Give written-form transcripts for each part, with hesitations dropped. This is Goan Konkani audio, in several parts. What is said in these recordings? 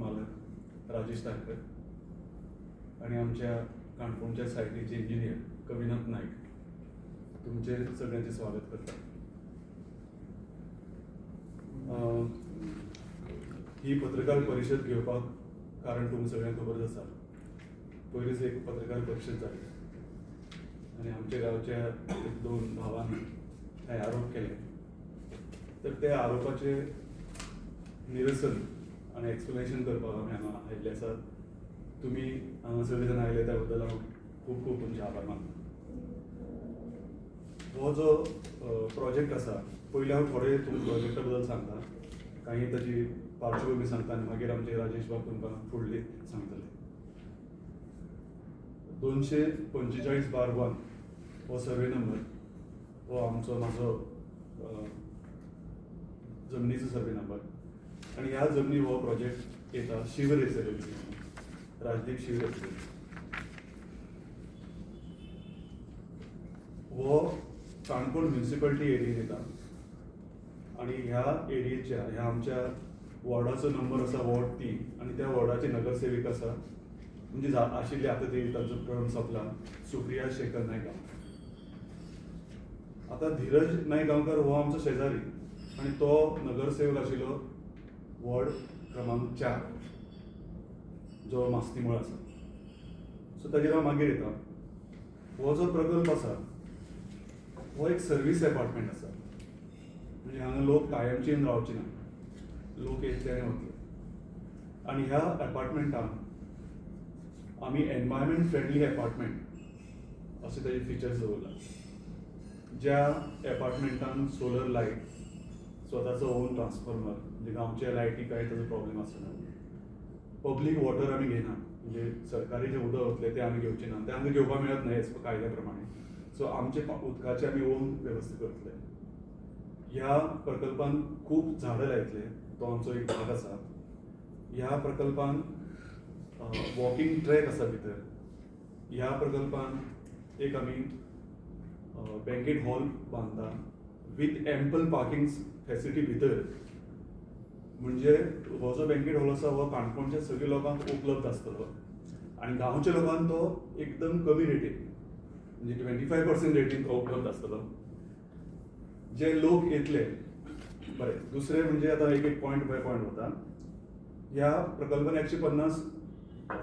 मालक राजेश तारकर आनी आमच्या काणकोणच्या सायटीचे इंजिनियर कविनाथ नायक तुमचे सगळ्यांचे स्वागत करता. ही पत्रकार परिशद घेवपाक कारण तुमकां सगळ्यांक खबरच आसा. पयलींच एक पत्रकार परिशद जाली आनी आमच्या गांवच्या एक दोन भावांनी कांय आरोप केले, तर त्या आरोपाचे निरसन आनी एक्सप्लेनेशन करपाक आमी हांगा आयिल्ले आसात. तुमी हांगा सगळे जाण आयले त्या बद्दल हांव खूब खूब तुमचे आभार मानता. हो जो प्रोजेक्ट आसा, पयलीं हांव थोडे तुमकां प्रोजेक्टा बद्दल सांगता, काही ताची पार्श्वभूमी सांगता आनी मागीर आमचे राजेश बाब तुमकां फुडली सांगतले. 245/1 हो सर्वे नंबर, हो आमचो म्हाजो जमनीचो सर्वे नंबर आनी ह्या जमनी हो प्रोजेक्ट येता शिव रेसिडेन्सी म्हणून, राजदीप शिव रेसिडेन्सी. हो काणकोण म्युनिसिपालिटी एरियेन येता आनी ह्या एरियेच्या ह्या आमच्या वॉर्डाचो नंबर आसा वॉर्ड 3 आनी त्या वॉर्डाचे नगरसेविक आसा म्हणजे आशिल्ले आतां ते तांचो टर्म सोंपला, सुप्रिया शेखर नायक गांवकर. आतां धीरज नायक गांवकर हो आमचो शेजारी आनी तो नगरसेवक आशिल्लो वॉर्ड क्रमांक 4 जो मास्तीमळ आसा. सो ताजेर हांव मागीर येता. हो जो प्रकल्प आसा हो एक सर्वीस एपार्टमेंट आसा, म्हणजे हांगा लोक कायमचे येवन रावचे ना, लोक येतले आनी वतले. आनी ह्या एपार्टमेंटान आमी एनवायरमेंट फ्रेंडली एपार्टमेंट अशे ताजे फिचर्स दवरला, ज्या एपार्टमेंटान सोलर लायट, स्वताचो ओन ट्रान्सफॉर्मर, म्हणजे गांवच्या लायटी कांय ताजो प्रॉब्लेम आसना. पब्लीक वॉटर आमी घेना, म्हणजे सरकारी जें उदक वतलें तें आमी घेवचें ना, तें आमकां घेवपाक मेळत न्हय एज कायद्या प्रमाणे. सो आमचे उदकाचे आमी ओन वेवस्था करतले. ह्या प्रकल्पान खूब झाडां लायतले, तो आमचो एक भाग आसा. ह्या प्रकल्पान वॉकिंग ट्रॅक आसा भितर. ह्या प्रकल्पान एक आमी बँकेट हॉल बांदता विथ एम्पल पार्किंग फॅसिलिटी भितर, म्हणजे हो जो बँकेट हॉल आसा हो काणकोणच्या सगळ्या लोकांक उपलब्ध आसतलो आनी गांवच्या लोकांक तो एकदम कमी रेटीन, म्हणजे 25% रेटीन तो उपलब्ध आसतलो. जे लोक येतले बरें. दुसरें म्हणजे आतां एक एक पॉयंट बाय पॉयंट वता. ह्या प्रकल्पान 150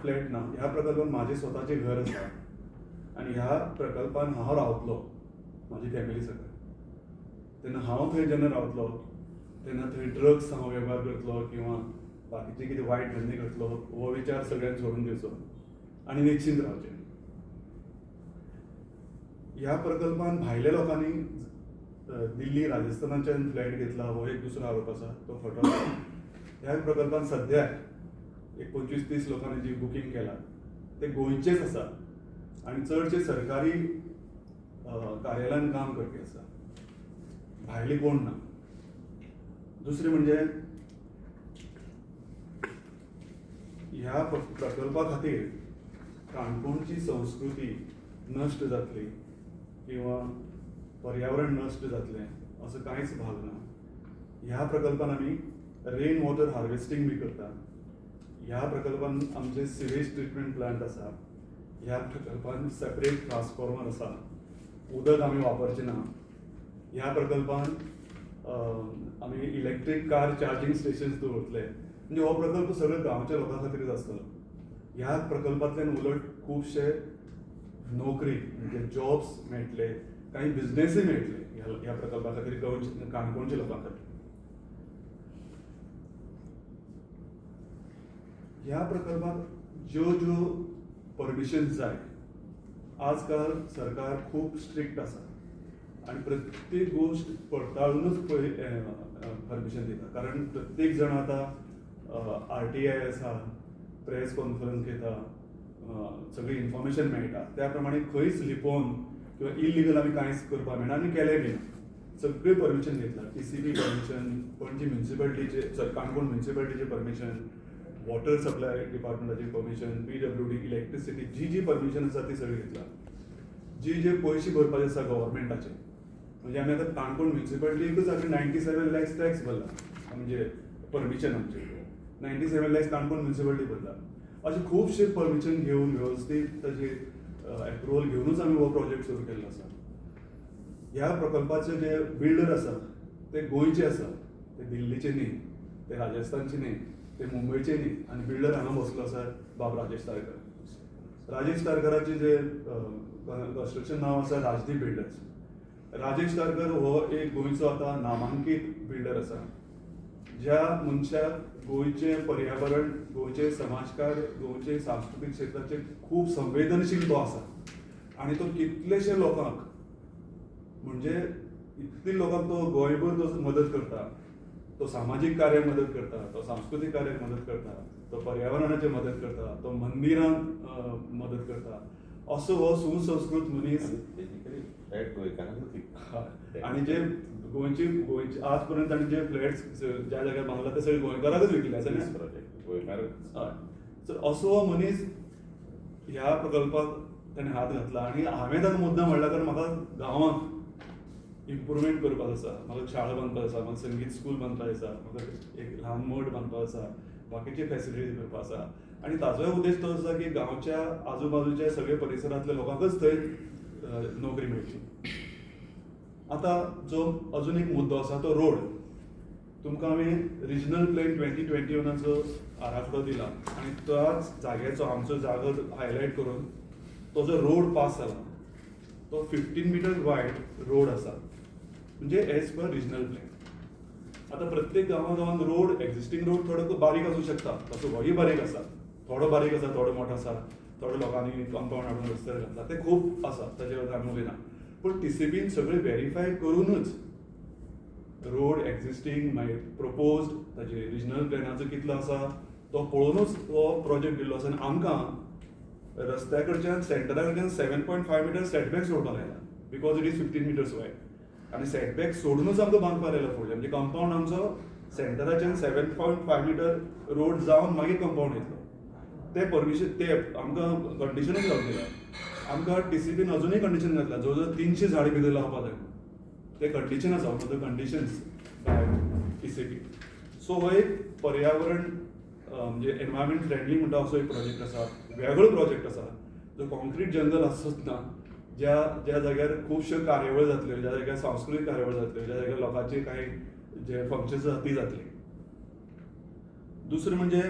फ्लॅट ना, ह्या प्रकल्पान म्हाजें स्वताचें घर आसा आनी ह्या प्रकल्पान हांव रावतलो म्हाजी फॅमिली सकयल. तेन्ना हांव थंय जेन्ना रावतलो तेन्ना थंय ड्रग्स हांव वेव्हार करतलो किंवा बाकीचे कितें वायट धंदे करतलो हो विचार सगळ्यांक सोडून दिवचो आनी निश्चिंत रावचें. ह्या प्रकल्पान भायल्या लोकांनी दिल्ली राजस्थानाच्यान फ्लॅट घेतला हो एक दुसरो आरोप आसा, तो खोटो आसा. ह्या प्रकल्पान सद्या एक 25-30 लोकांनी जी बुकींग केला ते गोंयचेच आसा आनी चडशे सरकारी कार्यालयान काम करपी आसा, भायले कोण ना. दुसरें म्हणजे ह्या प्रकल्पा खातीर काणकोणची संस्कृती नश्ट जातली किंवा पर्यावरण नश्ट जातलें असो कांयच भाग ना. ह्या प्रकल्पान आमी रेन वॉटर हार्वेस्टींग बी करता. ह्या प्रकल्पान आमचे सिवेज ट्रिटमेंट प्लांट आसा. ह्या प्रकल्पान सेपरेट ट्रान्सफॉर्मर आसा, उदक आमी वापरचें ना. ह्या प्रकल्पान आमी इलेक्ट्रीक कार चार्जींग स्टेशन्स दवरतले. म्हणजे हो प्रकल्प सगळ्या गांवच्या लोकां खातीरच आसतलो. ह्या प्रकल्पांतल्यान उलट खुबशे नोकरी म्हणजे जॉब्स मेळटले, कांय बिजनेसूय मेळटले ह्या प्रकल्पा खातीर, गोंयच्या काणकोणच्या लोकां खातीर. ह्या प्रकल्पाक ज्यो ज्यो परमिशन जाय, आजकाल सरकार खूब स्ट्रिक्ट आसा आनी प्रत्येक गोश्ट पडताळूनच परमिशन दिता. कारण प्रत्येक जाण आतां RTI आसा, प्रेस कॉन्फरन्स घेता, सगळी इन्फॉर्मेशन मेळटा. त्या प्रमाणे खंयच लिपोवन किंवा इलिगल आमी कांयच करपाक मेळना आनी केलें बी ना. सगळें परमिशन घेतलां, TCP permission, Panaji म्युनिसिपालिटीचे सॉरी काणकोण म्युनिसिपालिटीचें परमिशन, वॉटर सप्लाय डिपार्टमेंटाची परमिशन, PWD, electricity, जी जी परमिशन आसा ती सगळी घेतला. जी जे पयशे भरपाचे आसा गव्हर्मेंटाचे, म्हणजे आमी आतां काणकोण म्युनिसिपालिटीकूच आमी 97 लॅक्स टॅक्स भरला, म्हणजे परमिशन आमचें 97 lakhs Canacona municipality भरला. अशें खुबशे परमिशन घेवन वेवस्थीत ताजे एप्रुवल घेवनूच आमी हो प्रोजेक्ट सुरू केल्लो आसा. ह्या प्रकल्पाचे जे बिल्डर आसा ते गोंयचे आसा, ते दिल्लीचे न्ही, ते राजस्थानचे न्ही, ते मुंबयचे न्ही. आनी बिल्डर हांगा बसलो आसा बाब राजेश तारकर. राजेश तारकराचे जे कन्स्ट्रक्शन नांव आसा राजदीप बिल्डर्स. राजेश तारकर हो एक गोंयचो आतां नामांकीत बिल्डर आसा, ज्या मनशाक गोंयचें पर्यावरण, गोंयचें समाजकार्य, गोंयचे सांस्कृतीक क्षेत्राचेर खूब संवेदनशील तो आसा. आनी तो कितलेशे लोकांक, म्हणजे इतले लोकांक तो गोंयभर तो मदत करता. तो सामाजीक कार्याक मदत करता, तो सांस्कृतीक कार्याक मदत करता, तो पर्यावरणाचेर मदत करता, तो मंदिरांक मदत करता. असो हो सुसंस्कृत मनीस. बेसिकली फ्लॅट गोंयकारांकूच. आनी जे गोंयची गोंयचे आज पर्यंत ताणी जे फ्लॅट्स ज्या जाग्यार बांदला ते सगळे गोंयकाराकच विकले आसा न्ही? प्रोजेक्ट गोंयकारच. हय. सो असो हो मनीस ह्या प्रकल्पाक ताणें हात घातला. आनी हांवें ताका मुद्दाम म्हणला, कारण म्हाका गांवांत इम्प्रुवमेंट करपाक आसा, म्हाका शाळा बांदपाक आसा, म्हाका संगीत स्कूल बांदपाक आसा, म्हाका एक ल्हान मठ बांदपाक आसा, बाकीचे फॅसिलिटीज करपाक आसा. आनी ताजोय उद्देश तो आसा की गांवच्या आजू बाजूच्या सगळे परिसरांतल्या लोकांकच थंय नोकरी मेळची. आतां जो अजून एक मुद्दो आसा तो रोड. तुमकां आमी रिजनल प्लॅन 2021चो आराखडो दिला आनी त्याच जाग्याचो आमचो जागो हायलायट करून तो जो रोड पास जाला तो 15 मिटर वायड रोड आसा, म्हणजे एज पर रिजनल प्लॅन. आतां प्रत्येक गांवा गांवांत रोड, एक्झिस्टींग रोड थोडो बारीक आसूं शकता, तसो होय बारीक आसा, थोडो बारीक आसा, थोडो मोठो आसा, थोडे लोकांनी कंपाउंड हाडून रस्त्यार घातला, ते खूब आसा, ताजेर आमी उलयना. पूण टीसीपीन सगळें वेरीफाय करूनच रोड एक्झिस्टींग, मागीर प्रपोज्ड, ताजे रिजनल प्लॅनाचो कितलो आसा तो पळोवनूच हो प्रोजेक्ट दिल्लो आसा. आनी आमकां रस्त्या कडच्यान, सेंटरा कडच्यान 7.5 मिटर सेटबॅक सोडपाक लायला, because it is 15 meters wide. आनी सेटबॅक सोडूनच आमकां बांदपाक लायला फुडलें, म्हणजे कंपाउंड आमचो सेंटराच्यान 7.5 मिटर रोड जावन मागीर कंपाउंड येतलो. ते परमिशन ते आमकां कंडिशनूच लावन दिला. आमकां टीसीपीन अजुनूय कंडिशन घातला, जवळ जवळ 300 झाडां भितर लावपाक जाय. ते कंडिशन आसा, one of the conditions by TCP. So हो एक पर्यावरण, म्हणजे एनवायरमेंट फ्रेंडली म्हणटा असो एक प्रोजेक्ट आसा, वेगळो प्रोजेक्ट आसा, जो कॉन्क्रीट जंगल आसचोच ना, ज्या ज्या जाग्यार खुबश्यो कार्यावळ जातल्यो, ज्या जाग्यार सांस्कृतीक कार्यावळ जातल्यो, ज्या जाग्यार लोकांचे कांय जे फंक्शन्स आसा ती जातली. दुसरें म्हणजे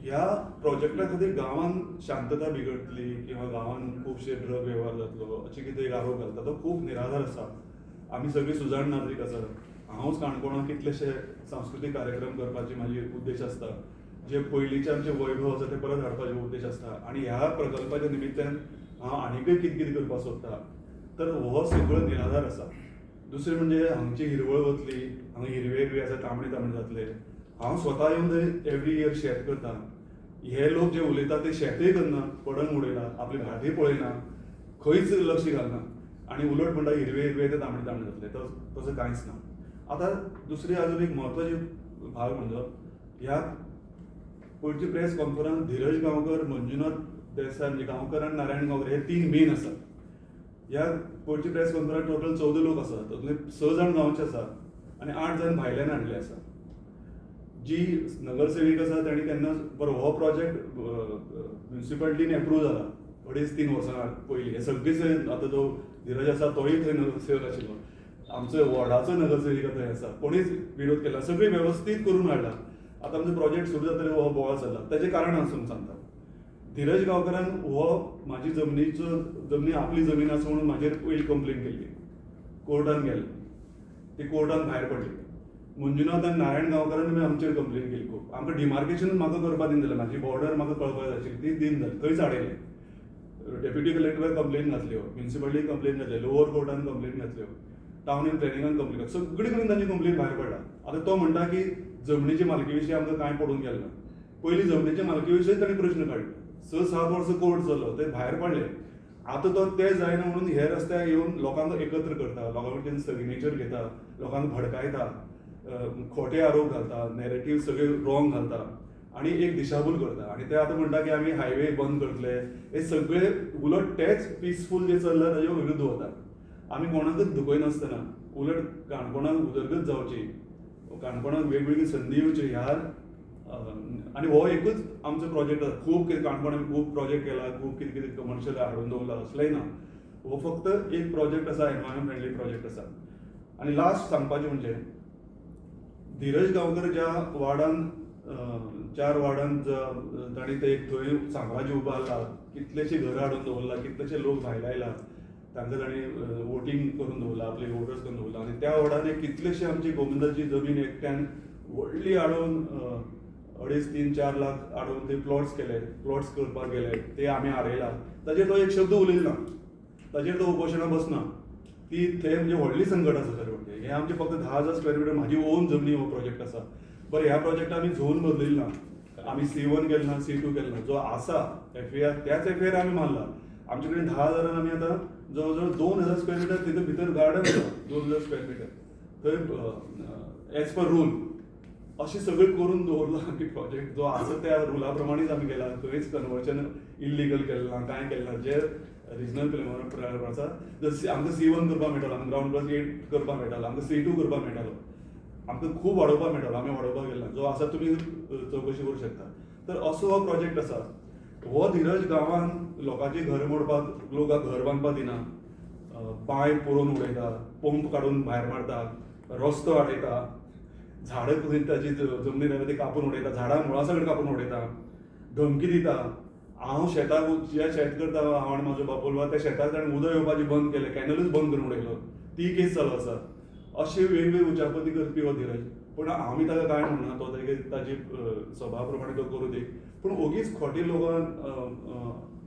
ह्या प्रोजेक्टा खातीर गांवांत शांतता बिगडटली किंवा गांवांत खुबशे ड्रग वेव्हार जातलो अशें कितें एक आरोप घालता तो खूब निराधार आसा. आमी सगळीं सुजाण नागरीक आसात. हांवूच काणकोणांत कितलेशे सांस्कृतीक कार्यक्रम करपाची म्हाजी उद्देश आसता, जे पयलींचे आमचे वैभव आसा ते परत हाडपाचे उद्देश आसता. आनी ह्या प्रकल्पाच्या निमित्तान हांव आनीकय कितें कितें करपाक सोदता. तर हो सगळो निराधार आसा. दुसरें म्हणजे हांगची हिरवळ वतली, हांगा हिरवे हिरवे आसा, तांबडे तांबडे जातले. हांव स्वता येवन थंय एवरी इयर शेत करता. हे लोक जे उलयता ते शेतय करना, पडंग उडयला, आपली भाटय पळयना, खंयच लक्ष घालना आनी उलट म्हणटा हिरवे हिरवे ते तांबडे तांबडे जातले. तसो कांयच ना. आतां दुसरी अजून एक म्हत्वाची भाग म्हणजे ह्या पयरची प्रेस कॉन्फरन्स धीरज गांवकर, मंजुनाथ देसाय, म्हणजे गांवकर आनी नारायण गांवकर हे तीन मेन आसात. ह्या पयरची प्रेस कॉन्फरन्स टोटल 14 लोक आसात, तातूंतले स जाण गांवचे आसात आनी आठ जाण भायल्यान हाडले आसा. जी नगरसेविका आसा तांणी केन्नाच बरो हो प्रोजेक्ट म्युनिसिपालिटीन एप्रूव जाला 2.5-3 वर्सां पयलीं. हे सगळीच आतां जो धीरज आसा तोय थंय नगरसेवक आशिल्लो, आमचो वॉर्डाचो नगरसेविका थंय आसा, कोणीच विरोध केला, सगळी वेवस्थीत करून हाडला. आतां आमचो प्रोजेक्ट सुरू जातले हो बोवाळ चल्ला. ताचें कारण हांव तुमकां सांगता. धीरज गांवकरान हो म्हाजी जमनीचो, जमनी आपली जमीन आसा म्हणून म्हाजेर पयली कंप्लेन केल्ली, कोर्टान गेले, ती कोर्टान भायर पडली. मंजुनाथ आनी नारायण गांवकरान बी आमचेर कंप्लेन केली खूब. आमकां डिमार्केशन म्हाका करपाक दिना जालें, म्हाजी बॉर्डर म्हाका कळपाक जाय आशिल्ली, ती दिना जाली, थंयच आडयलें. डेप्युटी कलेक्टराक कंप्लेन घातल्यो, म्युनिसिपालिटीक कंप्लेन घातल्यो, लोवर कोर्टान कंप्लेन घातल्यो, टावन एंड प्लॅनिंगान कंप्लेन, सगळे कडेन तांची कंप्लेन भायर पडला. आतां तो म्हणटा की जमनीचे मालकी विशीं आमकां कांय पडून गेलें ना. पयलीं जमनीच्या मालकी विशीं ताणें प्रश्न काडलो, 6-7 वर्सां कोर्ट चल्लो, ते भायर पडले. आतां तो ते जायना म्हणून हे रस्त्यार येवन लोकांक एकत्र करता, लोकां कडच्यान सिग्नेचर घेता, लोकांक भडकायता, खोटे आरोप घालता, नॅरेटीव सगळे रॉंग घालता आनी एक दिशाभूल करता. आनी ते आतां म्हणटा की आमी हायवे बंद करतले. हे सगळे उलट तेच पिसफूल जे चल्ला ताजे विरुद्ध वता. आमी कोणाकच दुखयनासतना उलट काणकोणाक उदरगत जावची, काणकोणाक वेगवेगळी संदी येवची ह्या आनी हो एकूच आमचो प्रोजेक्ट आसा. खूब कितें काणकोण आमी खूब प्रोजेक्ट केला, खूब कितें कितें कमर्शियल हाडून दवरला, असलेंय ना. हो फक्त एक प्रोजेक्ट आसा, एनवायरमेंट फ्रेंडली प्रोजेक्ट आसा. आनी लास्ट सांगपाचें म्हणजे धीरज गांवकर ज्या वार्डान, 4 वार्डान तांणी ते एक थंय साम्राज्य उबारला, कितलेशे घरां हाडून दवरला, कितलेशे लोक भायले आयला, तांकां तांणी वोटींग करून दवरला, आपले वोटर्स करून दवरला. आनी त्या वॉर्डान एक कितलेशे आमची गोमंताची जमीन एकट्यान व्हडली हाडून 2.5, 3, 4 लाख हाडून ते प्लॉट्स केले, प्लॉट्स करपाक गेले, ते आमी हारयला. ताजेर तो एक शब्द उलयलो ना, ताजेर तो उपोशणां बसना. ती थंय म्हणजे व्हडली संकट आसा खरें म्हणजे. हें आमचें फक्त 10,000 स्क्वेअर मिटर म्हाजी ओन जमनी हो प्रोजेक्ट आसा. बरें, ह्या प्रोजेक्टाक आमी झोन बदलिल्लो ना, आमी C1 केलें ना, C2 केलें ना. जो आसा एफएआर त्याच एफएआर आमी मारला. आमचे कडेन 10,000 आमी आतां जवळ जवळ 2,000 स्क्वेअर मिटर तितून भितर गार्डन आसा, 2,000 स्क्वेअर मिटर थंय एज पर रूल अशें सगळें करून दवरलां आमी. प्रोजेक्ट जो आसा त्या रुला प्रमाणेच आमी केला, खंयच कन्वर्जन इल्लिगल केलें ना, कांय केलें ना. जे रिजनल प्लॅन आसा, जर आमकां C1 करपाक मेळटालो, आमकां ग्रावंड प्लस 8 करपाक मेळटालो, आमकां C2 करपाक मेळटालो, आमकां खूब वाडोवपाक मेळटालो, आमी वाडोवपाक गेले ना. जो आसा तुमी चवकशी करूं शकता. तर असो हो प्रोजेक्ट आसा. हो धीरज गांवान लोकांची घर मोडपाक, लोकांक घर बांदपाक दिना, बांय पुरोवन उडयता, पंप काडून भायर मारता, रस्तो वाडयता, झाडां खंय ताजी जमनीर आसा ती कापून उडयता, झाडां मुळा सगळें कापून उडयता, धमकी दिता. हांव शेताक जे शेत करता हांव आनी म्हाजो बापोल, त्या शेताक ताणें उदक येवपाचें बंद केलें, कॅनलूच बंद करून उडयलो, ती केस चालू आसा. अशे वेगवेगळे उचापती करपी हो धीरज. पूण आमी ताका कांय म्हणना, तो ताजी स्वभाव प्रमाणे तो करूं दी. पूण ओगीच खोटे लोकांक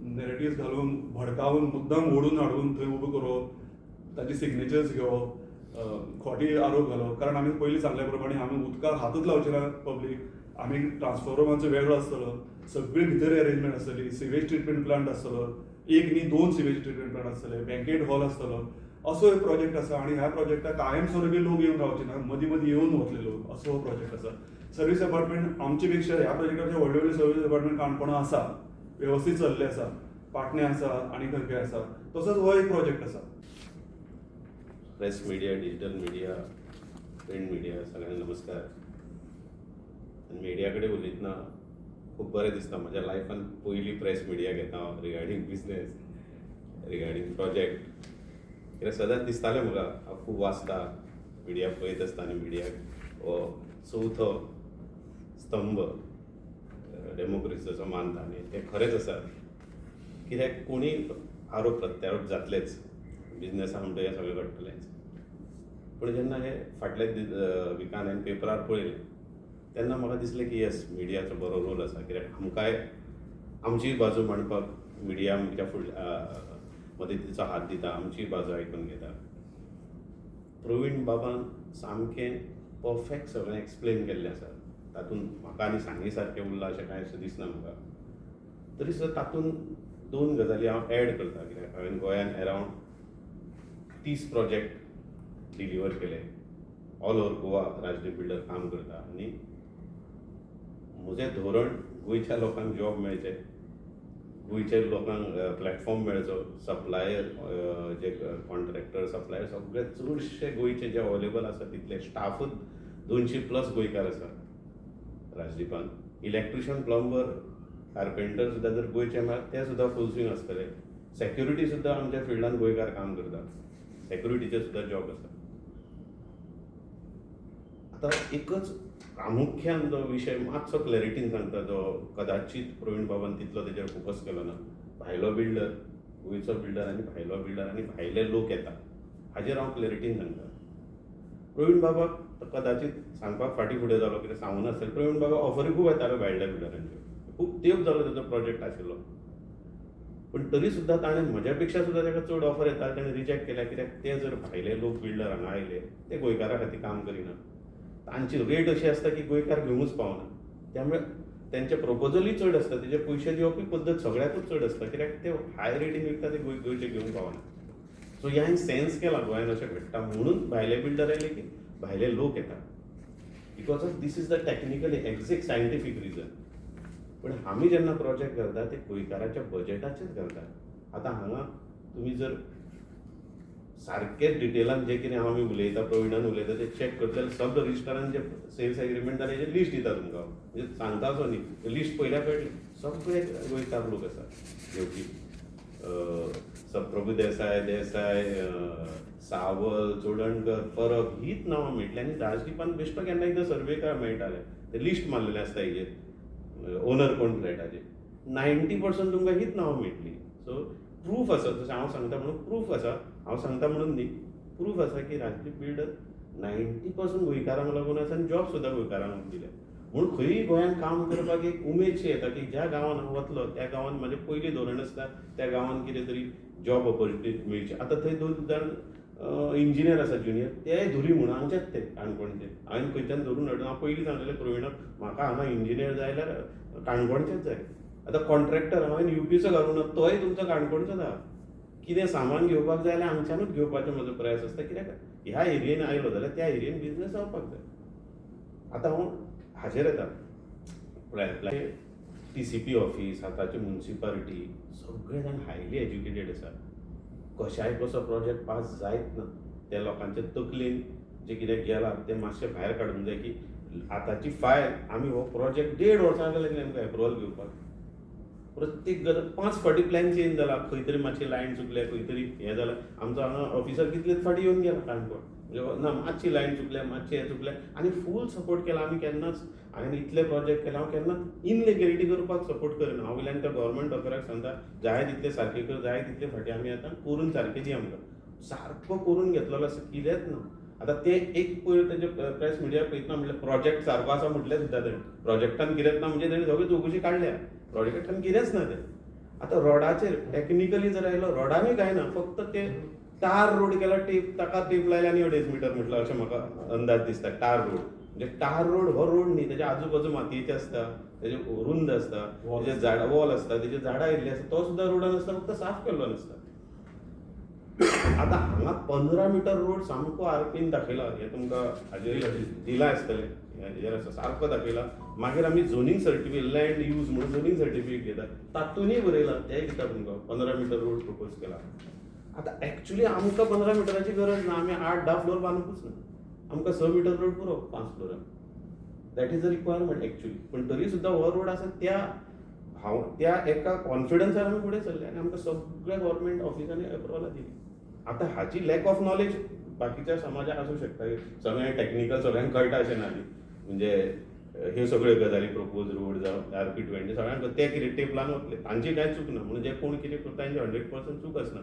नॅरेटिव्स घालून भडकावून मुद्दाम ओडून हाडून थंय उबो करप, ताजी सिग्नेचर्स घेवप, खोटे आरोप घालप. कारण आमी पयलीं सांगल्या प्रमाणे आमी उदकाक हातूच लावचे ना पब्लीक. आमी ट्रान्सफॉर्मराचो वेगळो आसतलो, सगळी भितर अरेंजमेंट आसतली, सिवेज ट्रिटमेंट प्लांट आसतलो, 1 न्ही 2 सिवेज ट्रिटमेंट प्लांट आसतले, बँकेट हॉल आसतलो. असो एक प्रोजेक्ट आसा. आनी ह्या प्रोजेक्टाक कायम स्वरुपी लोक येवन रावचे ना, मदीं मदीं येवन वतले लोक, असो हो प्रोजेक्ट आसा. सर्वीस अपार्टमेंट आमचे पेक्षा ह्या प्रोजेक्टा पेक्षा व्हडले व्हडले सर्वीस अपार्टमेंट काणकोणा आसा, वेवस्थीत चल्ले आसा, पाटणे आसा आनी खंय खंय आसा. तसोच हो एक प्रोजेक्ट आसा. Press media, digital media, print media सगळ्यांक नमस्कार. आनी मिडिया कडेन उलयतना खूब बरें दिसता. म्हज्या लायफान पयली प्रेस मिडिया घेता हांव रिगार्डींग बिजनेस, रिगार्डींग प्रोजेक्ट. कित्याक सदांच दिसतालें म्हाका, हांव खूब वाचता, मिडिया पळयत आसता आनी मिडियाक हो चवथो स्तंभ डेमोक्रेसीचो मानता आनी तें खरेंच आसा. कित्याक कोणूय आरोप प्रत्यारोप जातलेच, बिजनेसा म्हणटा हें सगळें घडटलेंच. पूण जेन्ना हे फाटल्या विकान हांवें पेपरार पळयलें तेन्ना म्हाका दिसलें की येस, मिडियाचो बरो रोल आसा. कित्याक आमकांय आमची बाजू मांडपाक मिडिया आमच्या फुडल्या मदतीचो हात दिता, आमची बाजू आयकून घेता. प्रवीण बाबान सामकें परफेक्ट सगळें एक्सप्लेन केल्लें आसा. तातूंत म्हाका आनी सांगी सारकें उरलां अशें कांय अशें दिसना म्हाका. तरी सुद्दां तातूंत 2 गजाली हांव एड करता. कित्याक हांवें गोंयान अरावंड 30 प्रोजेक्ट डिलिवर केले, all over Goa Rajdeep builder काम करता. आनी म्हजें धोरण गोंयच्या लोकांक जॉब मेळचें, गोंयच्या लोकांक प्लॅटफॉर्म मेळचो, सप्लायर जे कॉन्ट्रॅक्टर सप्लायर सगळे चडशे गोंयचे जे अवेलेबल आसा तितले स्टाफूच 200+ गोंयकार आसा राजदीपान. इलेक्ट्रिशियन, प्लंबर, कार्पेंटर सुद्दां जर गोंयचे मेळत ते सुद्दां फूल स्विंग आसतले. सेक्युरिटी सुद्दां आमच्या फिल्डान गोंयकार काम करता, सेक्युरिटीचे सुद्दां जॉब आसा. आतां एकच प्रामुख्यान जो विशय मातसो क्लॅरिटीन सांगता, जो कदाचीत प्रवीण बाबान तितलो तेजेर फोकस केलो ना, भायलो बिल्डर, गोंयचो बिल्डर आनी भायलो बिल्डर आनी भायले लोक येता हाजेर हांव क्लॅरिटीन सांगता. प्रवीण बाबाक कदाचीत सांगपाक फाटीं फुडें जालो, कितें सांगूं नासतलें. प्रवीण बाबा ऑफरी खूब येताल्यो भायल्या बिल्डरांच्यो, खूब तेंप जालो तेजो प्रोजेक्ट आशिल्लो, पूण तरी सुद्दां ताणें म्हज्या पेक्षा सुद्दां ताका चड ऑफर येताले ताणें रिजेक्ट केल्या. कित्याक ते जर भायले लोक बिल्डर हांगा आयले ते गोंयकारा खातीर काम करिना, तांची रेट अशी आसता की गोंयकार घेवंकच पावना. त्यामुळे तेंचे प्रपोजलूय चड आसता, तेजे पयशे दिवपूय पद्दत सगळ्याकूच चड आसता, कित्याक ते हाय रेटीन विकता ते गोंयचे घेवंक पावना. सो ह्या हांवें सेन्स केला गोंयान अशें घडटा म्हणून भायले बिल्डर आयले की भायले लोक येता, because of this is the technically exact scientific reason. पूण आमी जेन्ना प्रोजेक्ट करता ते गोंयकाराच्या बजेटाचेच करता. आतां हांगा तुमी जर सारकेच डिटेलान जें कितें आमी उलयता, प्रवीणान उलयता तें चॅक करता जाल्यार सब रजिस्ट्रारान जे सेल्स एग्रीमेंट जाल्यार हेजें लिस्ट दिता तुमकां हांव, म्हणजे सांगता असो न्ही, लिस्ट पळयल्यार कळटलें. सगळे गोंयकार लोक आसा घेवपी, प्रभू देसाय, देसाय, सावल, चोडणकर, परब हीच नांवां मेळटलीं. आनी राजदीपान बेश्टो केन्ना एकदां सर्वे काय मेळटाले, ते लिस्ट मारलेलें आसता हेजेर ओनर कोण फ्लॅटाचे, 90% तुमकां हीच नांवां मेळटलीं. सो प्रूफ आसा, जशें हांव सांगता म्हणून प्रूफ आसा, हांव सांगता म्हणून न्ही, प्रूफ आसा की राजदीप बिल्डर 90% गोंयकारांक लागून आसा आनी जॉब सुद्दां गोंयकारांक दिल्या. म्हणून खंयूय गोंयांत काम करपाक एक उमेदशी येता की ज्या गांवान हांव वतलो त्या गांवान म्हाजें पयलीं धोरण आसता त्या गांवान कितें तरी जॉब ऑपॉर्च्युनिटी मेळची. आतां थंय 2 जाण इंजिनियर आसा ज्युनियर, ते धुरी म्हणून हांगचेच ते काणकोणचे, हांवें खंयच्यान धरून हाडून हांव पयलीं सांगलेलें प्रवीणाक म्हाका हांगा इंजिनियर जाय जाल्यार काणकोणचेच जाय. आतां कॉन्ट्रॅक्टर हांवें युपीचो घालूंक ना, तोय तुमचो काणकोणचोच आहा. कितें सामान घेवपाक जाय जाल्यार हांगच्यानूच घेवपाचो म्हजो प्रयास आसता, कित्याक ह्या एरियेन आयलो जाल्यार त्या एरियेन बिजनेस जावपाक जाय. आतां हांव हाजेर येता, TCP office, आतांची मुन्सिपालिटी सगळे जाण हायली एज्युकेटेड आसा. कशाय कसो प्रोजेक्ट पास जायत ना, त्या लोकांच्या तकलेन जें कितें गेलां तें मातशें भायर काडूंक जाय की आतांची फायल आमी हो प्रोजेक्ट 1.5 वर्सां लागली आमकां एप्रुवल घेवपाक. प्रत्येक गजाल 5 फावटी प्लॅन चेंज जाला, खंय तरी मातशी लायन चुकल्या, खंय तरी हें जालां. आमचो हांगा ऑफिसर कितलेच फावटी येवन गेला काणकोण, म्हणजे ना मातशी लायन चुकल्या, मातशें हें चुकलें, आनी फूल सपोर्ट केला. आमी केन्नाच, हांवें इतले प्रोजेक्ट केले, हांव केन्नाच इनलिगेलिटी करपाक सपोर्ट करिना. हांव वयल्यान त्या गव्हर्मेंट ऑफिसराक सांगता जाय तितले सारके कर, जाय तितले फाटी आमी आतां करून सारके दी आमकां, सारको करून घेतलेलो आसा, कितेंच ना. आतां ते एक पयर तेजे प्रेस मिडिया पळयतना म्हटलें प्रोजेक्ट सारको आसा म्हटलें सुद्दां तेणें, प्रोजेक्टान कितेंच ना म्हणजे तेणें सगळी चवकशी काडल्या, प्रोजेक्टान कितेंच ना तें. आतां रोडाचेर टॅक्निकली जर आयलो, रोडानूय कांय ना, फक्त ते टार रोड केला, टेप ताका टेप लायला आनी 2.5 मिटर म्हटलं अशें म्हाका अंदाज दिसता. टार रोड म्हणजे टार रोड हो रोड न्ही, तेच्या आजू बाजू मातयेचे आसता, तेजे रुंद आसता, तेजे झाडां वॉल आसता, तेजे झाडां आयिल्लीं आसता, तो सुद्दां रोडान आसता, फक्त साफ केल्लो नासता. आतां हांगा 15 मिटर रोड सामको आरपीन दाखयला, हें तुमकां हाजेर दिलां आसतलें, हेजेर आसा सारको दाखयला. मागीर आमी झोनींग सर्टिफिकेट, लँड यूज म्हणून झोनींग सर्टिफिकेट घेता, तातूंतय बरयलां, तेंय दिता तुमकां, 15 मिटर रोड प्रपोज केला. आतां एक्चुली आमकां 15 मिटराची गरज ना, आमी 8-10 फ्लोर बांदूंकूच ना, आमकां 6 मिटर रोड पुरो 5 फ्लोरान, that is a requirement actually. पूण तरी सुद्दां हो रोड आसा त्या हांव त्या एका कॉन्फिडन्सान आमी फुडें सरले आनी आमकां सगळ्या गव्हर्मेंट ऑफिसांनी एप्रुवलां दिली. आतां हाची लॅक ऑफ नॉलेज बाकीच्या समाजाक आसूं शकता, सगळें टॅक्निकल सगळ्यांक कळटा अशें ना न्ही, म्हणजे ह्यो सगळ्यो गजाली प्रपोज रोड जावं RP 20 सगळ्यांक ते कितें टेप लावन वतले, तांची कांय चूक ना, म्हणून जे कोण कितें करता तांची 100% चूक आसना,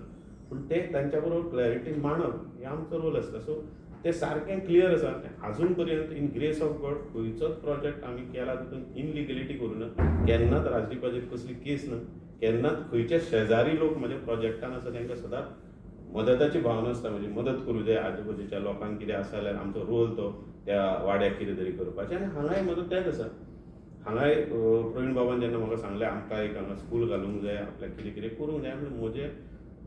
पूण ते तांच्या बरोबर क्लॅरिटी मांडप हे आमचो रोल आसता. सो ते सारकें क्लियर आसा. आजून पर्यंत इन ग्रेस ऑफ गॉड खंयचोच प्रोजेक्ट आमी केला तितून इनलिगलिटी करूं ना, केन्नाच राजदीपाचेर कसली केस ना, केन्नाच खंयचे शेजारी लोक म्हज्या प्रोजेक्टान आसा तांकां सदांच मदताची भावना आसता, म्हणजे मदत करूं जाय आजूबाजूच्या लोकांक कितें आसा जाल्यार आमचो रोल तो त्या वाड्याक कितें तरी करपाचें. आनी हांगाय म्हजो तेंच आसा, हांगाय प्रवीण बाबान जेन्ना म्हाका सांगलें आमकां एक हांगा स्कूल घालूंक जाय, आपल्याक कितें कितें करूंक जाय, म्हणून म्हजें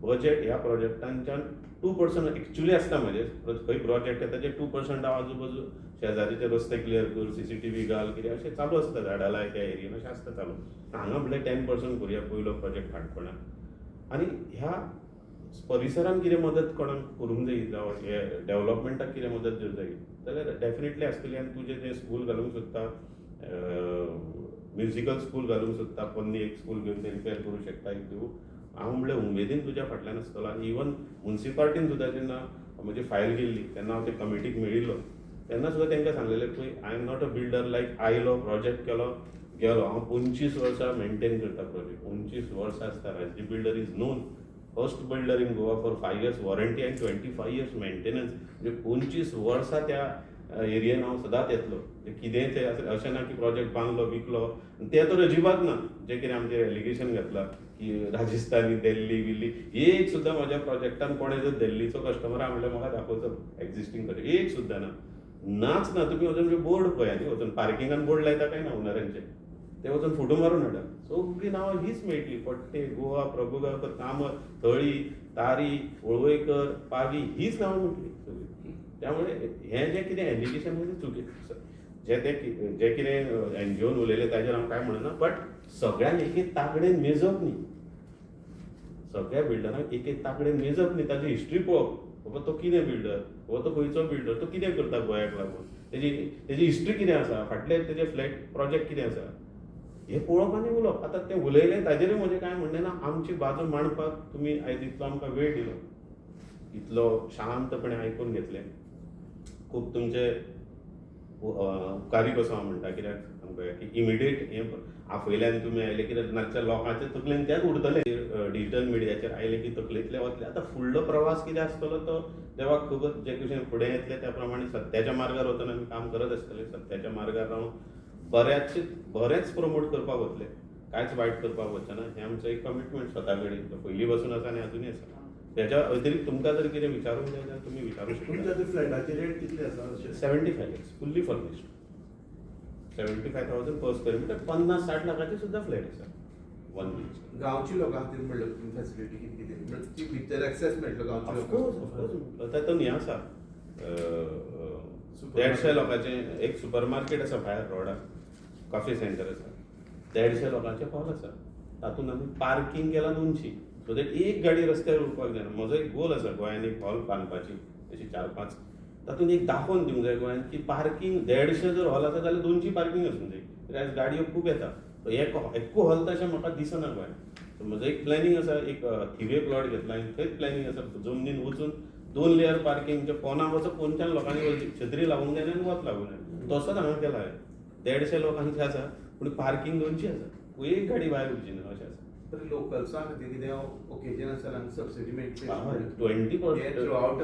बजेट ह्या प्रोजेक्टांच्यान 2% एक्चुली आसता म्हजें, खंय प्रोजेक्ट येता तेजे 2% हांव आजूबाजू शेजारीचे रस्ते क्लियर कर, CCTV घाल, कितें अशें चालू आसता, झाडां लाय त्या एरियेन अशें आसता चालू. हांगा म्हणल्यार 10% करुया पयलो प्रोजेक्ट काणकोणान, आनी ह्या परिसरान कितें मदत कोणाक करूंक जाय जावं हे डेवलपमेंटाक कितें मदत जर जाय जाल्यार डेफिनेटली आसतली. आनी तुजें तें स्कूल घालूंक सोदता, म्युजिकल स्कूल घालूंक सोदता, पोन्नी एक स्कूल घेवन ते रिपेर करूंक शकता एक तूं, हांव म्हणल्यार उमेदीन तुज्या फाटल्यान आसतलो. आनी इवन मुन्सिपालिटीन सुद्दां जेन्ना म्हजी फायल गेल्ली तेन्ना हांव ते कमिटीक मेळिल्लो, तेन्ना सुद्दां तांकां सांगलेलें पळय I am not a builder like आयलो प्रोजेक्ट केलो गेलो, हांव 25 वर्सां मेनटेन करता प्रोजेक्ट, 25 वर्सां आसता. Rajdeep builder is known first builder in Goa for 5 years warranty and 25 years maintenance, म्हणजे 25 वर्सां त्या एरियेन हांव सदांच येतलो. कितेंय तें अशें ना की प्रोजेक्ट बांदलो विकलो, तें तर अजिबात ना. जें कितें आमचेर एलिगेशन घातलां की राजस्थानी दिल्ली बिल्ली, एक सुद्दां म्हज्या प्रोजेक्टान कोणें जर दिल्लीचो कस्टमर आहा म्हणल्यार म्हाका दाखोवचो एक्झिस्टींग प्रोजेक्ट एक सुद्दां ना, नाच ना. तुमी वचून बोर्ड पळया न्ही, वचून पार्किंगान बोर्ड लायता काय ना ओनरांचे, ते वचून फोटो मारून हाडा, सगळीं नांवां हीच मेळटली, फट्टे, गोवा, प्रभुगांवकर, कामत, थळी, तारी, वळवयकर, पागी, हीच नांवां मेळटली सगळीं. त्यामुळे हें जें कितें एलिगेशन आसा तें चुकीचें, जे ते जे कितें एनजीओन उलयलें ताजेर हांव कांय म्हणना, बट सगळ्यांक एक एक ताकडेन मेजप न्ही, सगळ्या बिल्डरांक एक एक ताकडेन मेजप न्ही, ताजी हिस्ट्री पळोवप. बाबा तो कितें बिल्डर, बाबा तो खंयचो बिल्डर, तो कितें करता गोंयाक लागून, तेजी तेजी हिस्ट्री कितें आसा, फाटले तेजे फ्लॅट प्रोजेक्ट कितें आसा, हें पळोवप आनी उलोवप. आतां तें उलयलें ताजेरूय म्हजें कांय म्हणणें ना. आमची बाजू मांडपाक तुमी आयज इतलो आमकां वेळ दिलो, इतलो शांतपणे आयकून घेतलें, खूब तुमचे उपकारी कसो हांव म्हणटा. कित्याक आमकां की इमिडिएट हें आपयल्यान तुमी आयले, कित्याक नाच्या लोकांचे तकलेन तेंच उरतलें. डिजिटल मिडियाचेर आयले की तकलेंतले वतले. आतां फुडलो प्रवास कितें आसतलो तो देवाक खबर, जे कशें फुडें येतलें त्या प्रमाणे सत्याच्या मार्गार वतना आमी काम करत आसतले. सत्याच्या मार्गार रावन बऱ्याच बरेंच प्रमोट करपाक वतले, कांयच वायट करपाक वचना. हें आमचो एक कमिटमेंट स्वता कडेन पयलीं पासून आसा आनी अजुनूय आसा. त्याच्या अतिरिक्त तुमकां जर कितें विचारूंक जाय जाल्यार तुमी विचारूं तुमच्या शकता. फ्लॅटाची रेट कितली आसा? 75 lakhs fully furnished, 75,000 per square meter, 50-60 लाखाचे सुद्दां फ्लॅट आसा 1 BHK. गांवची लोकां खातीर म्हणलं फॅसिलिटी कितें कितें, म्हणजे ती भितर एक्सेस मेळटलो गांवच्या ऑफकोर्स लोकांक? ऑफकोर्स. तातूंत हें आसा, 150 लोकांचें एक सुपर मार्केट आसा भायर रोडार, कॉफी सेंटर आसा, 150 लोकांचें हॉल आसा. तातूंत आमी पार्कींग केलां 200, सो that एक गाडी रस्त्यार उरपाक जायना. म्हजो एक गोल आसा गोंयांत एक हॉल बांदपाची अशी 4-5, तातूंत एक दाखोवन दिवंक जाय गोंयांत की पार्कींग 150 जर हॉल आसा जाल्यार 200 पार्कींग आसूंक जाय, कित्याक आयज गाडयो खूब येता. एक्को हॉल तशें म्हाका दिसना गोंयांत. सो म्हजो एक प्लॅनिंग आसा, एक थिवे प्लॉट घेतला आनी थंयच प्लॅनिंग आसा जमनीन वचून 2 लेयर पार्किंग, पोना वचून पोनच्यान लोकांनी वचचें, छत्री लागूंक जायना आनी वत लागूंक जायना. तसोच हांगा केला हांवें, 150 लोकांचें आसा पूण पार्किंग 200 आसा, एक गाडी भायर उरची ना अशें आसा. तर लोकल्सां खातीर कितें ओकेजन आसा हांगा सबसिडी मेळटली? 20%. थ्रू आवट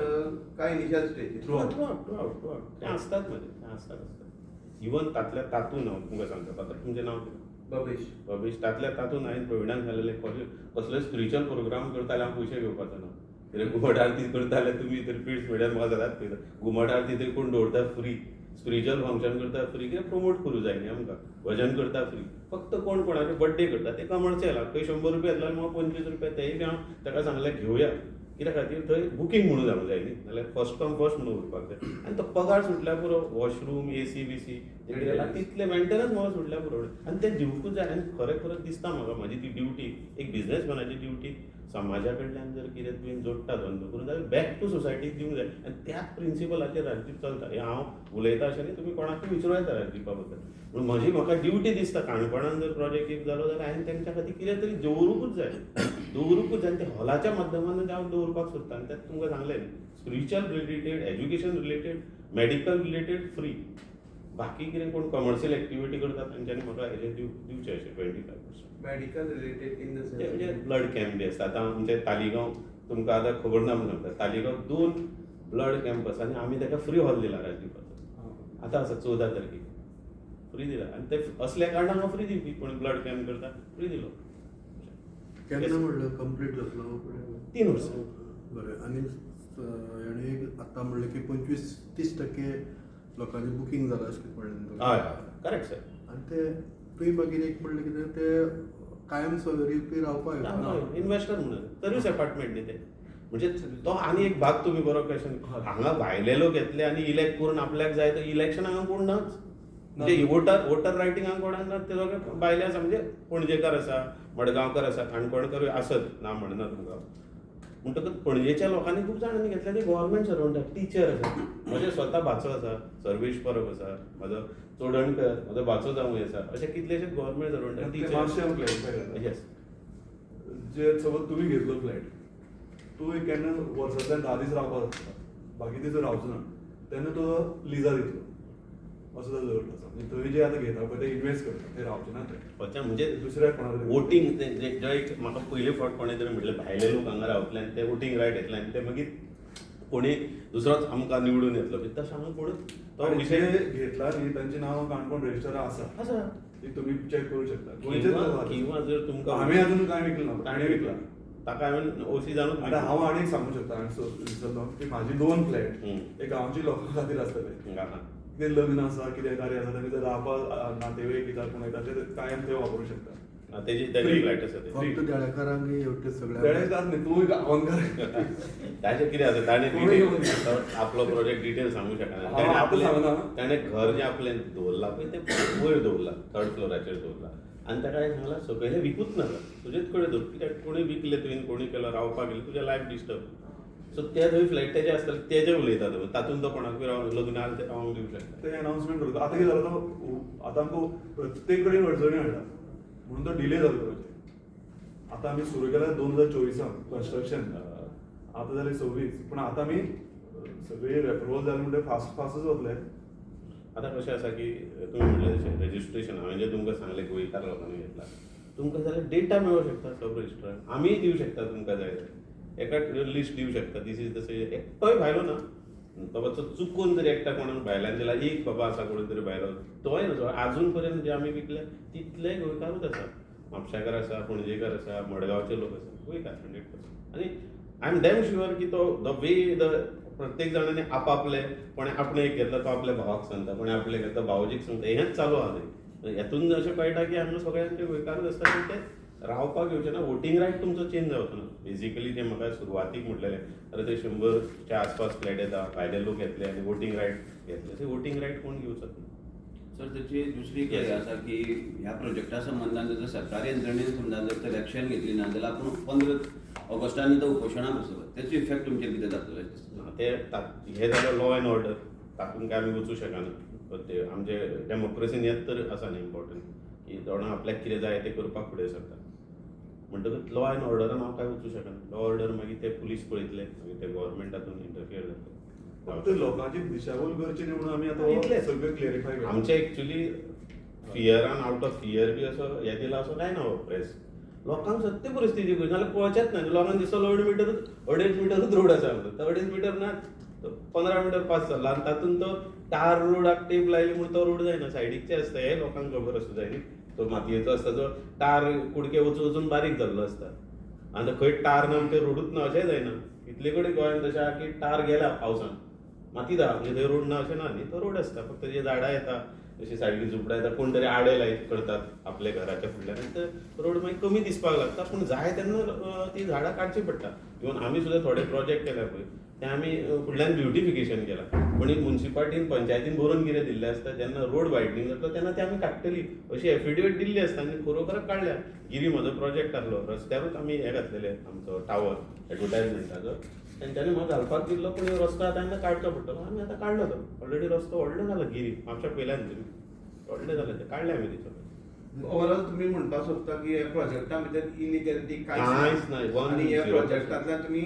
काय इनिशियल स्टेजीर? थ्रू आउट तें आसतात मरे, तें आसतात आसतात. इवन तातल्या तातूंत हांव तुमकां सांगता, आतां तुमचें नांव कितें? बबेश. बबेश. तातल्या तातूंत हांवें प्रविणाक सांगलेलें, कसलोय स्पिरिच्युअल प्रोग्राम करता जाल्यार हांव पयशे घेवपाचो ना. कित्याक घुमट आरती करता जाल्यार तुमी तर प्रिंट मिडियान म्हाका सदांच पळयता, घुमट आरती थंय कोण दवरता फ्री, स्पिरिच्युअल फंक्शन करता फ्री, कित्याक प्रमोट करूं जाय न्ही आमकां. भजन करता फ्री, फक्त कोण कोणाचे बड्डे करता ते कमर्शियल, खंय 100 रुपया येतले म्हाका 25 रुपया, तेय बी हांव ताका सांगलें घेवया, कित्या खातीर थंय बुकींग म्हणून जावंक जाय न्ही, नाल्यार फर्स्ट कम फर्स्ट म्हणून उरपाक जाय. आनी तो पगार सुटल्यार पुरो, वॉशरूम AC BC तितले मेंटेनन्स म्हाका सुटल्यार पुरो, आनी तें दिवकूच जाय. आनी खरें खरें दिसता म्हाका म्हाजी ती ड्युटी, एक बिजनेसमॅनाची ड्युटी, समाजा कडल्यान जर कितें तुवें जोडटा धंदो करून जाल्यार बॅक टू सोसायटीक दिवंक जाय. आनी त्याच प्रिंसिपलाचेर राजदीप चलता. हें हांव उलयता अशें न्ही, तुमी कोणाकूय विचारूं येता राजदीपा बद्दल. पूण म्हजी म्हाका ड्युटी दिसता, काणकोणान जर प्रोजेक्ट एक जालो जाल्यार हांवें तेंच्या खातीर कितें तरी दवरूंकूच जाय, दवरूंकूच जाय. आनी ते हॉलाच्या माध्यमांतल्यान हांव दवरपाक सोदता. आनी तें तुमकां सांगलें न्ही, spiritual related, education related, medical related free, बाकी कितें कोण कमर्शियल एक्टिविटी करता तांच्यांनी म्हाका हेजें दिवचें अशें 25%. Medical related in the sense म्हणजे ब्लड कॅम्प बी आसता. आतां आमचे तालिगांव तुमकां आतां खबर ना म्हणून सांगता, तालिगांव 2 ब्लड कॅम्प आसा आनी आमी ताका फ्री हॉल दिला राजदीपाचो. आतां आसा 14 तारखेक फ्री दिला. आनी ते असल्या कारणान हांव फ्री दिवपी, कोण ब्लड कॅम्प करता फ्री दिलो. केन्ना म्हणलं कंप्लीट जातलो? 3 वर्सां. बरें. आनी हेणें आतां म्हणलें की 25-30% लोकांचें बुकींग जालां अशें कितें म्हणलें. हय करेक्ट सर. आनी ते तुवें मागीर एक म्हणलें कितें ते कायम स्वरुपी रावपाक येवपा इन्वेस्टर म्हणून सर्वीस अपार्टमेंट न्ही ते, म्हणजे तो आनी एक भाग. तुमी बरो क्वेश्चन, हांगा भायले लोक येतले आनी इलेक्ट करून आपल्याक जाय तर इलेक्शन हांगा कोण नाच, म्हणजे वोटर रायटींग हांगा कोणाक ना, ते सगळे भायले आसा, म्हणजे पणजेकार आसा, मडगांवकार आसा, काणकोणकार आसत ना म्हणना तुमकां. म्हणटकच पणजेच्या लोकांनी खूब जाणांनी घेतले, ते गव्हर्मेंट सर्वंट टिचर आसा. म्हजे स्वता भाचो आसा सर्वेश परब आसा, म्हजो चोडणकर म्हजो भाचो जावूं आसा, अशे कितलेशेच गव्हर्मेंट सर्वंट टिचर. मातशें हांव क्लॅरिफाय करता. येस. जे सपोज तुमी घेतलो फ्लॅट, तूं केन्ना वर्सांतल्यान 10 दीस रावपाक आसता, बाकी दीस रावचो ना, तेन्ना तो लिजार दितलो असो ताजो अर्थ आसा. म्हणजे थंय जे आतां घेता पळय ते इन्वेस्ट करता, ते रावचे ना ते. अच्छा, म्हणजे दुसऱ्या कोणाक वोटींग जे एक म्हाका पयले फावट कोणें तरी म्हटलें, भायले लोक हांगा रावतले आनी ते वोटींग रायट येतले आनी ते मागीर कोणी दुसरोच आमकां निवडून येतलो, तशें हांगा कोणूच तो विशय घेतला न्ही, तांचें नांव काणकोण रजिस्टरार आसा आसा, ती तुमी चॅक करूं शकता. किंवा जर तुमकां हांवें अजून कांय विकलें ना, ताणें विकला, ताका हांवें ओसी जाणून. आतां हांव आनी एक सांगूंक शकता, हांवें विसरलो की म्हाजी 2 फ्लॅट एक गांवची लोकां खातीर आसतले, कितें लग्न आसा कितें कार्य आसा तांकां रावपाक नातेवाईक कित्याक कोण येता ते कायम ते वापरूंक शकता. तेजी तेजे फ्लॅट आसा ते फक्त देळेकारांक हेवटे सगळे देळेकार न्ही, तूं गांवकार. ताचें कितें आसा, ताणें आपलो प्रोजेक्ट डिटेल सांगूंक शकना. ताणें घर जें आपलें दवरलां पळय तें वयर दवरलां, थर्ड फ्लोराचेर दवरलां, आनी ताका हांवें सांगलां सकयलें विकूच नाका, तुजेच कडेन दवर, कित्याक कोणूय विकलें तुवें, कोणूय केलो रावपाक गेलें, तुजें लायफ डिस्टर्ब. सो ते थंय फ्लॅट तेजे आसतले, तेजे उलयता तुमी, तातूंत तो कोणाकूय रावन लग्न आहा ते रावंक दिवंक शकता. ते अनाउन्समेंट करता. आतां कितें जालां, तो आतां आमकां प्रत्येक कडेन अडचणी हाडला म्हणून तो डिले जालो प्रोजेक्ट. आतां आमी सुरू केला 2024 कन्स्ट्रक्शन, आतां जालें 26, पूण आतां आमी सगळी एप्रुवल जालें म्हणटकीर फास्ट फास्टच वतले. आतां कशें आसा की तुमी म्हणलें तशें रजिस्ट्रेशन हांवें जें तुमकां सांगलें गोंयकार लोकांनी घेतला, तुमकां जाल्यार डेटा मेळूंक शकता सब रजिस्ट्रार, आमीय दिवं शकता तुमकां जाय जाल्यार, एका लिस्ट दिवं शकता. दीस is तशें एकटोय भायलो ना बाबा, तो चुकून जरी एकट्या कोणाक भायल्यान दिला, एक बाबा आसा कोण तरी भायलो, तोय न्हू. आजून पर्यंत जे आमी विकले तितले गोंयकारूच आसा, म्हापशेकार आसा, पणजेकार आसा, मडगांवचे लोक आसा, गोंयकार 100%. आनी I am damn sure की तो the way the प्रत्येक जाणांनी आपापले, कोणें आपणें एक घेतला तो आपल्या भावाक सांगता, कोणें आपलें घेतला भावोजीक सांगता, हेंच चालू आहा थंय. हेतून अशें कळटा की हांगा सगळ्यांचे गोंयकारूच आसता, पूण ते रावपाक येवचे ना. वोटींग रायट तुमचो चेंज जावचो ना. बेजिकली जें म्हाका सुरवातीक म्हटलेलें, अरे ते 100च्या आसपास फ्लॅट येता, भायले लोक येतले आनी वोटींग रायट घेतले, ते वोटींग रायट कोण घेवचोच ना. सर, त्याची दुसरी एक Yes. आसा की ह्या प्रोजेक्टा संबंदान जर सरकारी यंत्रणेन समजा जर तर एक्शन घेतली ना जाल्यार आपूण 15 ऑगस्टान तो उपोशणाक बसतलो, तेचो इफेक्ट तुमचेर कितें जातलो अशें दिसता? ना, ते हे जालो लॉ एंड ऑर्डर, तातूंत काय आमी वचूं शकना. ते आमचे डेमोक्रेसीन हेंच तर आसा न्ही इम्पॉर्टंट की कोणा आपल्याक कितें जाय तें करपाक फुडें सरता. म्हणटकूच लॉ एंड ऑर्डरान हांव काय वचूं शकना. लॉ ऑर्डर मागीर ते पुलीस पळयतले, मागीर ते गोवोरमेंट तातूंत इंटरफियर जातले. फक्त लोकांची दिशाभूल करची न्ही म्हणून आमी आतां इतलेंच. सगळें क्लियरिफाय करता. आमचे एक्चुली फियरान, आवट ऑफ फियर बी असो हें दिला असो काय ना हो प्रेस लोकांक सत्य परिस्थिती कळची, नाल्यार कळचेंच ना. लोकांक दिसता 2.5 मिटरूच, 2.5 मिटरूच रोड आसा म्हणून. तो 2.5 मिटर ना, तो 15 मिटर पास जाल्लो आनी तातूंत तो टार रोडाक टेप लायली म्हूण तो रोड जायना, सायडीकचे आसता, हें लोकांक खबर आसूं जाय न्ही. तो मातयेचो आसता, तो टार कुडके वचून वचून बारीक जाल्लो आसता आनी खंय टार ना ते रोडूच ना अशेंय जायना. इतले कडेन गोंयांत तशें आहा की टार गेला पावसान माती आहा, म्हणजे थंय रोड ना अशें ना न्ही, तो रोड आसता. फक्त जे झाडां येता, अशी सायडीक झुपडां येता, कोण तरी आडे लायत करतात आपल्या घराच्या फुडल्यान आनी ते रोड मागीर कमी दिसपाक लागता. पूण जाय तेन्ना ती झाडां काडची पडटा. इवन आमी सुद्दां थोडे प्रोजेक्ट केल्या पळय, ते आमी फुडल्यान ब्युटिफिकेशन केलां, पूण मुन्सिपाल्टीन पंचायतीन बरोवन कितें दिल्लें आसता, जेन्ना रोड वायडनींग जाता तेन्ना ते आमी काडटली अशी एफिडेवीट दिल्ली आसता आनी खरोखर काडल्या. गिरी म्हजो प्रोजेक्ट आहलो, रस्त्यारूच आमी हें घातलेलें आमचो टावर एडवर्टायजमेंटाचो, तेंच्यांनी म्हाका घालपाक दिल्लो, पूण रस्तो आतां तांकां काडचो पडटलो. आमी आतां काडलो तो, ऑलरेडी रस्तो व्हडलो जाला गिरी म्हापशा पयल्यान तुमी व्हडलें जालें तें काडलें आमी तिचो. ओवरऑल तुमी म्हणपाक सोदता की ह्या प्रोजेक्टा भितर इलिगॅलिटी कांयच ना, one आनी ह्या zero. प्रोजेक्टांतल्यान तुमी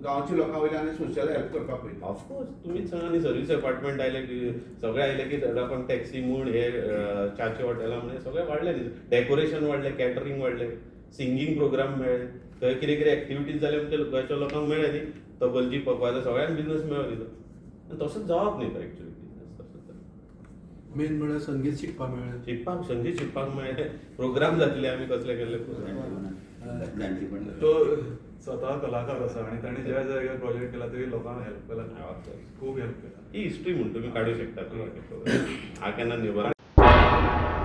गांवच्या लोकां वयल्यान आनी सोशल हेल्प करपाक पळयता. ऑफकोर्स, तुमीच सांगा न्ही, सर्वीस अपार्टमेंट आयले की सगळे आयले की लोकांक टॅक्सी म्हूण हे च्याचे हॉटेलां म्हूण हे सगळें वाडलें न्ही, डेकोरेशन वाडलें, कॅटरींग वाडलें, सिंगींग प्रोग्राम मेळ्ळे, थंय कितें कितें एक्टिविटीज जाले म्हणजे गोंयच्या लोकांक मेळ्ळें न्ही, तबलजी पकवाज सगळ्यांक बिजनस मेळ्ळो न्ही तो. आनी तसोच जावप न्ही तो एक्चुअली बिजनस तसोच जाता. मेन म्हळ्यार संगीत शिकपाक मेळ्ळें, शिकपाक, संगीत शिकपाक मेळ्ळें, प्रोग्राम जातले आमी कसले केल्ले प्रोग्राम. जाणटेपण. तो स्वतः कलाकार आसा आनी ताणें ज्या ज्या जाग्यार प्रोजेक्ट केला थंय लोकांक हेल्प केला, खूब हेल्प केला. ही हिस्ट्री म्हूण तुमी काडूं शकता. हांव केन्ना निवळ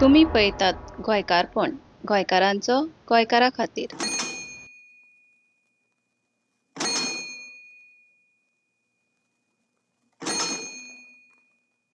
तुमी पळयतात गोंयकारपण, गोंयकारांचो गोंयकारा खातीर.